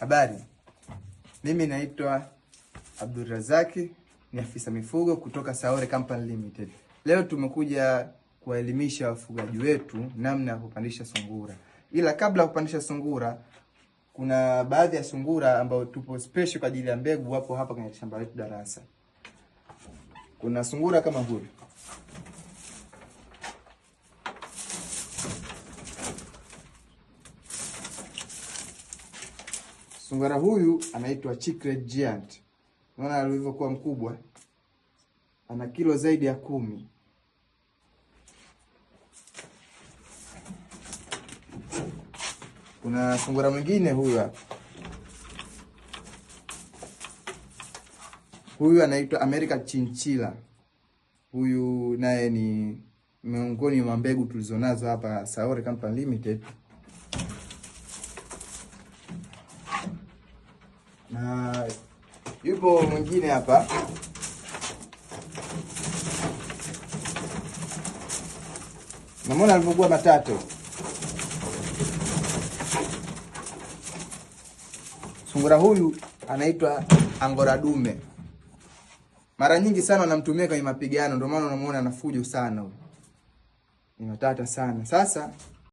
Habari, mimi naitwa Abdulrazaki, ni afisa mifugo kutoka Saore Company Limited. Leo tumekuja kuwaelimisha wafugaji wetu namna ya kupandisha sungura. Ila kabla ya kupandisha sungura, kuna baadhi ya sungura ambao tupo special kwa ajili ya mbegu, wapo hapa kwenye shamba letu darasa. Kuna sungura kama huyu. Sungura huyu anaitwa Chiclet Giant. Unaona alivyokuwa mkubwa, ana kilo zaidi ya 10. Kuna sungura mwingine huyu hapa. Huyu anaitwa America Chinchilla. Huyu naye ni miongoni mwa mbegu tulizonazo hapa Saore Company Limited. Na yupo mwingine hapa. Namuona alivyokuwa matatu. Sungura huyu anaitwa Angora dume. Mara nyingi sana wanamtumia kwenye mapigano, ndio maana unamuona ana fujo sana huyu. Ni matata sana. Sasa